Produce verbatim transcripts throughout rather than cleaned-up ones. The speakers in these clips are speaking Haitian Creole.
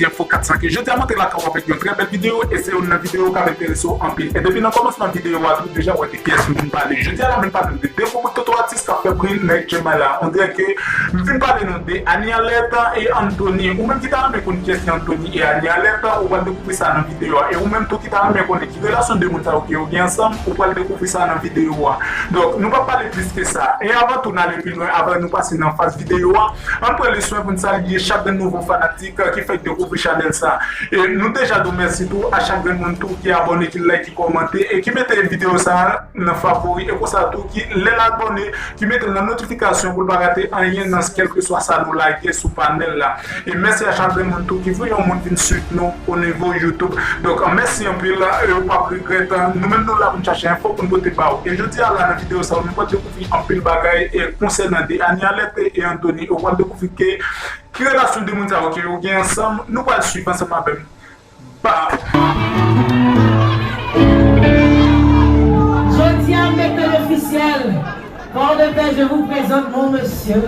Info kat san kenz. Jodi a mwen te lakay ou avèk yon trè bèl videyo e se youn nan videyo k ap enterese w anpil. E depi nan kòmansman videyo a tou deja w wè de kiyès m vin pale. Jodi a la m vin pale de de gwoup toto atis k ap fè bri nan H M I la. On dirè ke m vin pale nou de Annie Alerte e Anthony. Ou menm ki ta renmen konn kiyès ki Anthony e Annie Alerte, ou pral dekouvri sa nan videyo a. E ou menm tou ki ta renmen konnen ki relasyon de moun sa yo ke yo gen ansanm, ou pral dekouvri sa nan videyo a. Donk, nou p ap pale plis ke sa. E avan tou n ale pi lwen, avan nou pase nan faz videyo a, ann pran le swen pou n salye chak grenn nouvo fanatik ki fèk dekouvri chanèl sa. E nou deja di w mèsi tou a chak grenn moun tou ki abòne, ki like, ki kòmante e ki mete videyo sa nan favori e konsa tou ki lè l abòne, ki mete l nan notifikasyon pou l pa rate anyen nan kèlkeswa sa nou lage sou panèl la. E mèsi a chak grenn moun tou ki voye yon moun vin swiv nou o nivo YouTube. Donk, mèsi anpil, e ou p ap regrèt. Nou menm nou la pou n chache enfo pou n pote ba ou. E jodi a la nan videyo sa, nou pral dekouvri anpil bagay e konsènan de Annie Alerte e Anthony. Ou pral dekouvri ke ki relasyon de moun sa yo ke yo gen ansanm. Nou pral swiv ansanm avè m. Ba. Jodi a, m mete l ofisyèl. Port-de-Paix, je vous présente mon monsieur.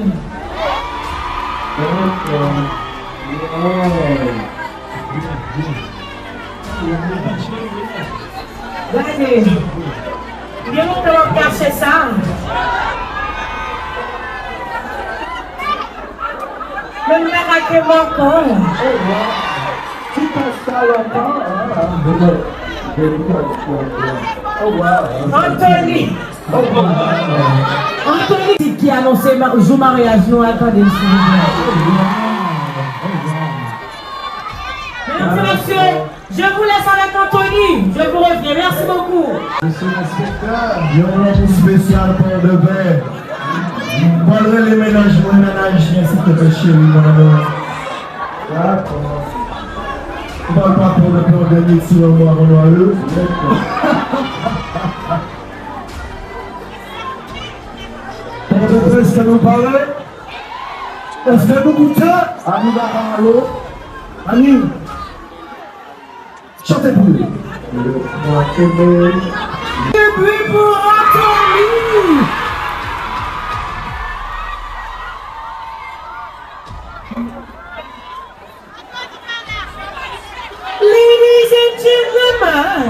Gade, gen lontan w ap kache sa. Men m pa ka kenbe ankò. Anthony. Anthony ki anonse ma- jou maryaj nou a, tande l silvouplè. Mesdames et messieurs, je vous laisse avec Anthony. Je vous reviens. Merci beaucoup. Yon lòt espesyal Port-de-Paix. Mwen rele mennaj mwen nan ayisyen, silvouplè, cheri, mon amour. Dakò. Ou pa pale de Port-de-Paix, ti lanmou avan nou ale. Dakò. Port-de-Paix, èske nou pare? Èske nou koute? Annie, dakò, alo? Annie. Chante pou li. Debri pou Anthony. Ladies and gentlemen.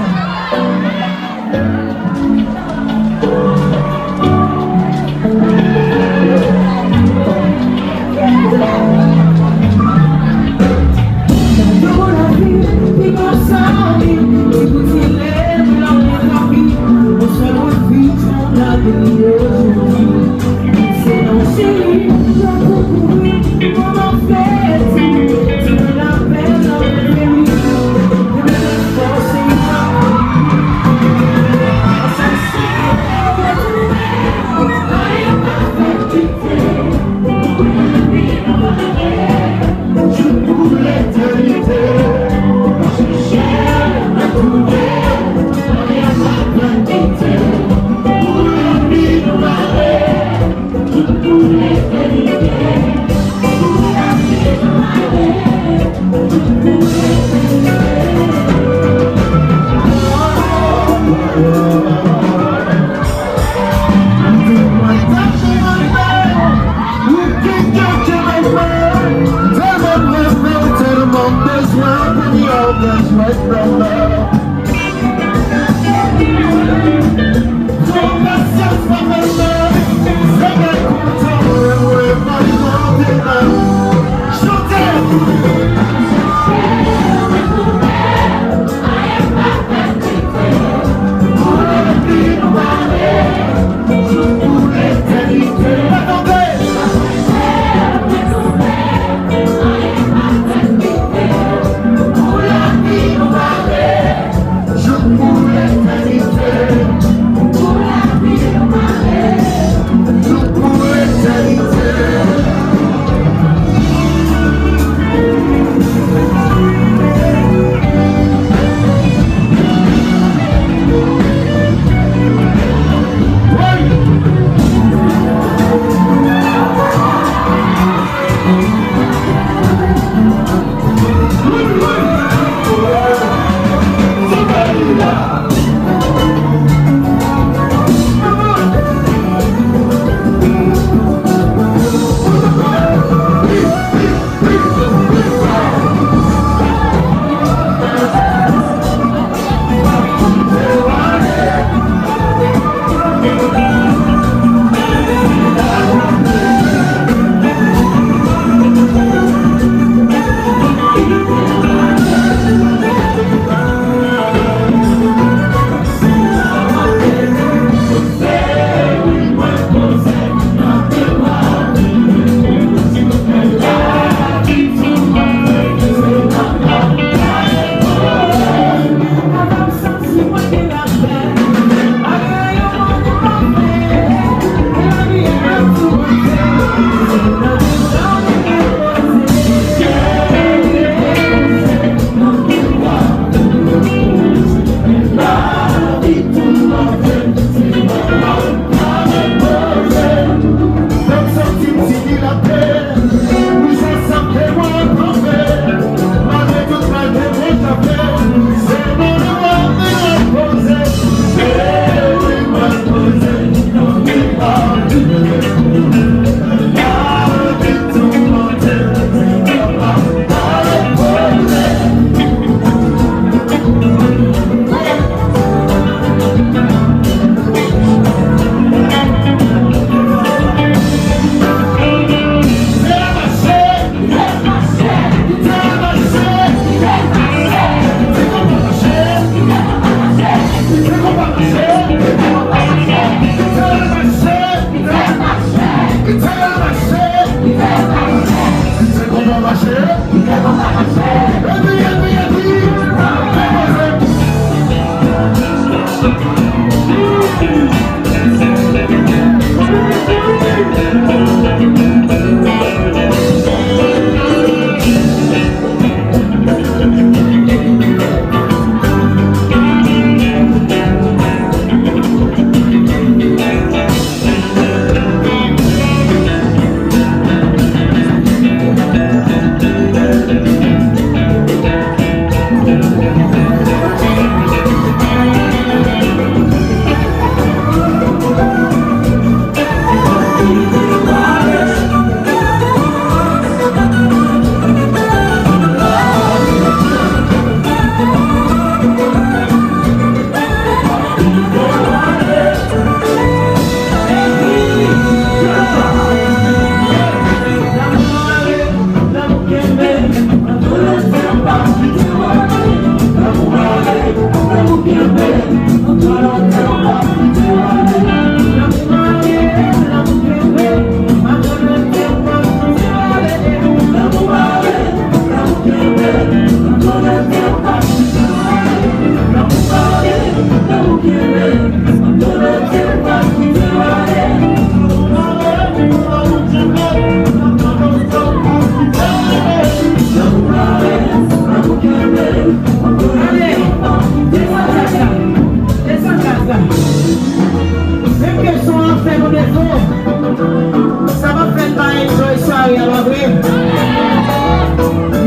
Sa p ap fè n pa enjoy sware a, pa vre?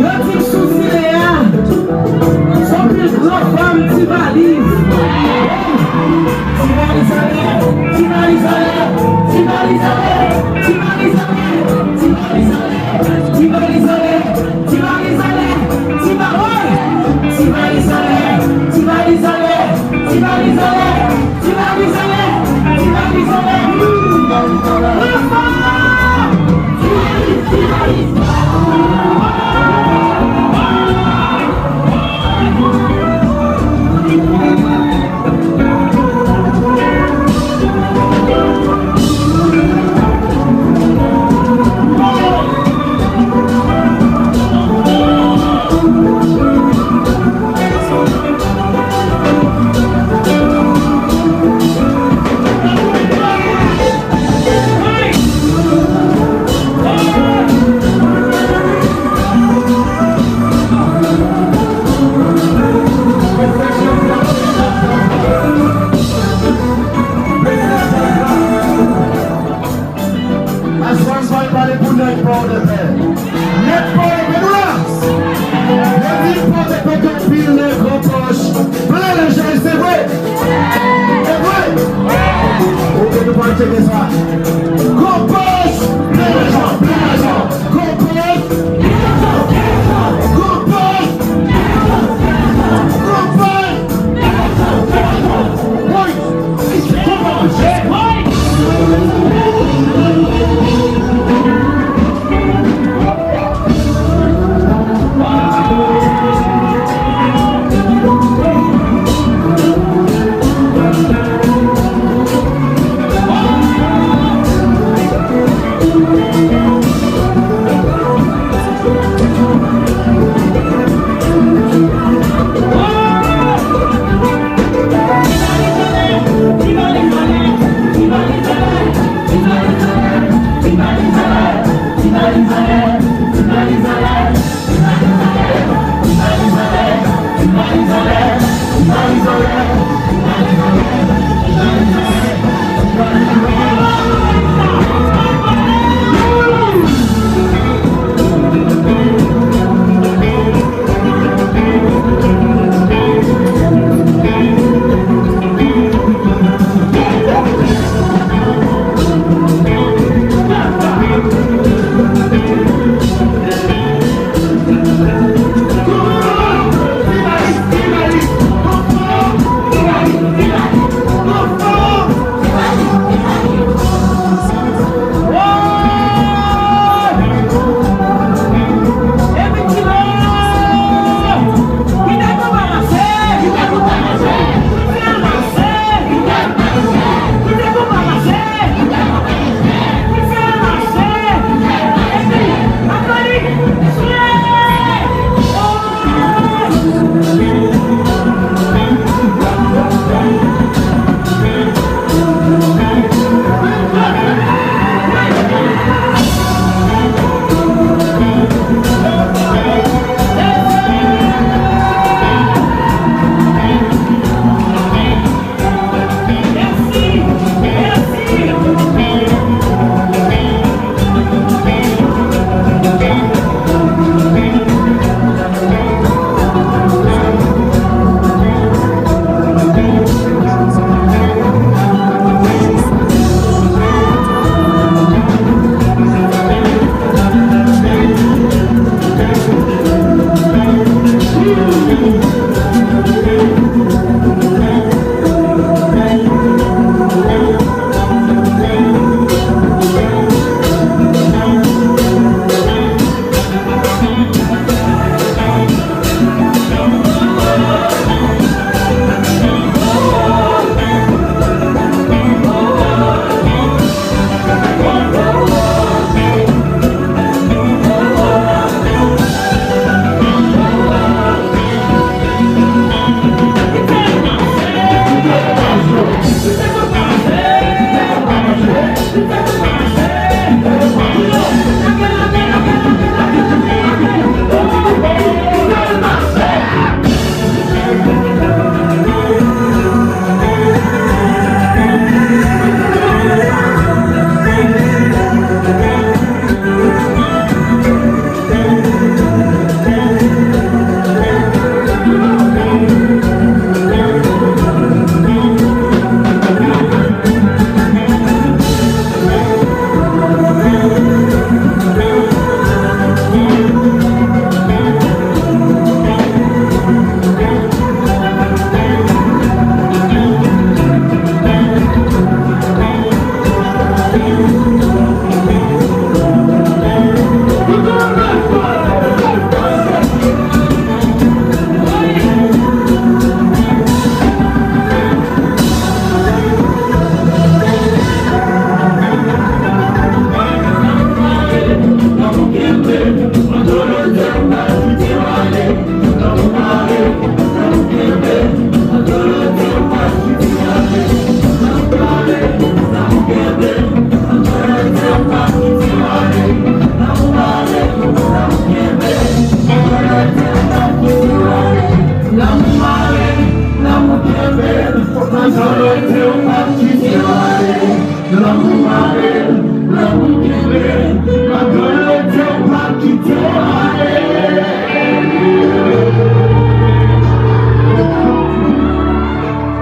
Yo di m sou zile a, se yon pil gran fanm ti valiz. Ti valiz anlè, ti valiz anlè, ti valiz anlè, ti valiz anlè, ti valiz anlè, ti valiz anlè, ti valiz anlè, ti va-, woy! Ti valiz anlè, ti valiz anlè, ti valiz anlè. Ti valiz anlè, ti valiz anlè. Ti valiz, ti valiz. Aswè m pral pale pou nèg Pòdepè. Nèg Pòdepè, nou la! Yo di Pòdepè gen anpil nèg gran pòch, plen lajan, se vre? Se vre? Oke, nou pral tcheke sa. Gran pòch, plen lajan, plen lajan. Gran pòch, gran pòch, gran pòch. Woy!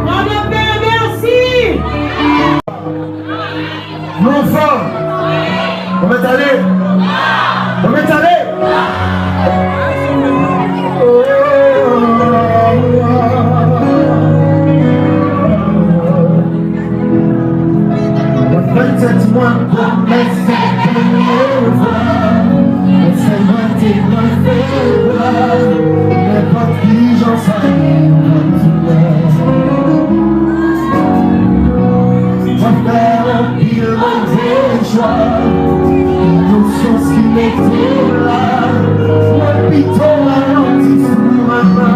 Mwen mèt peye mèsi. Mwen fò. Mwen mèt ale. Mwen mèt ale. Mwen fè tèt mwen kòm mèt sa premye fwa. Mwen sèmante mwen fè vwa. Nenpòt kijan sa ye, kontinye. Mwen fè anpil move chwa. Inosans ki mete m la. Mwen pito ralanti sou mama.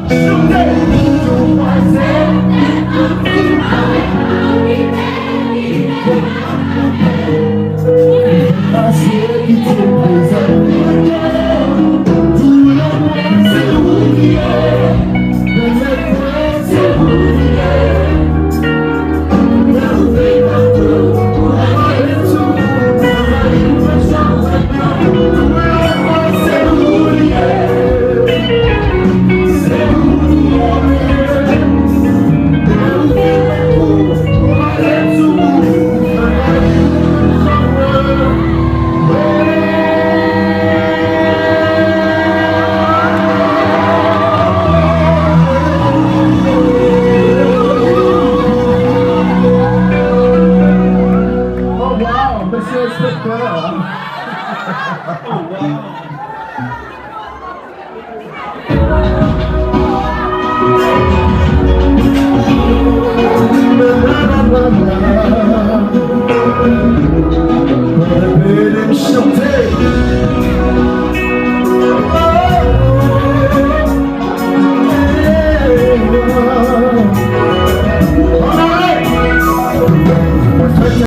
Chante! Pito pase. Pase kite prezan. Doulè mwen se ou li ye. Doulè mwen se ou li ye. Oh, wow, mesye enspektè. Oh, wow.